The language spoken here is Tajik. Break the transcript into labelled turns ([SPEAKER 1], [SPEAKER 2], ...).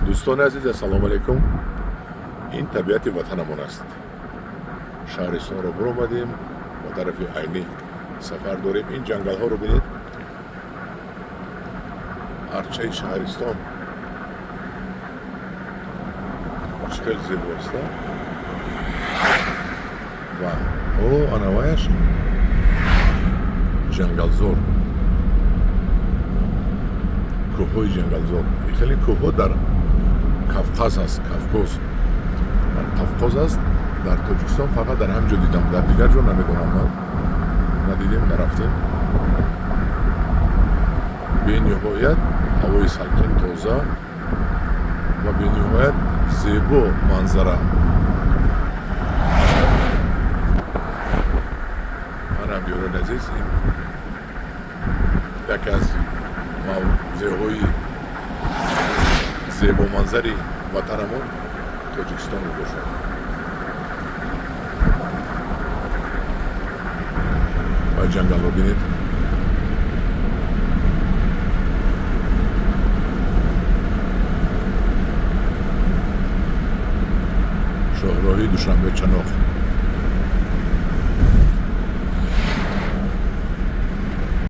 [SPEAKER 1] Дӯстони азиз, ассалому алайкум. Ин табиати ватанамон аст. Шаҳристонро буромадем, ба тарафи Айнӣ сафар дорем. Ин ҷангалҳоро бинед, арчаи шаҳристон чӣ хел зебо аст. Ва о анаваяш ҷангалзор, кӯҳҳои ҷангалзор. Хеле кӯҳҳо дар Кавқаз аст, Кавкоз, дар Кавқоз аст. Дар Тоҷикистон фақат дар ҳамин ҷо дидам, дар дигар ҷо намедонам, ман надидем, нарафтем. Бениҳоят ҳавои салқин, тоза ва бениҳоят зебо манзара. Манам, ёрони азиз, ин яке аз мавзеъҳои зебоманзари ватанамон Тоҷикистон мебошад. Ва ҷангалро бинед. Шоҳроҳи Душанбе Чаноқ.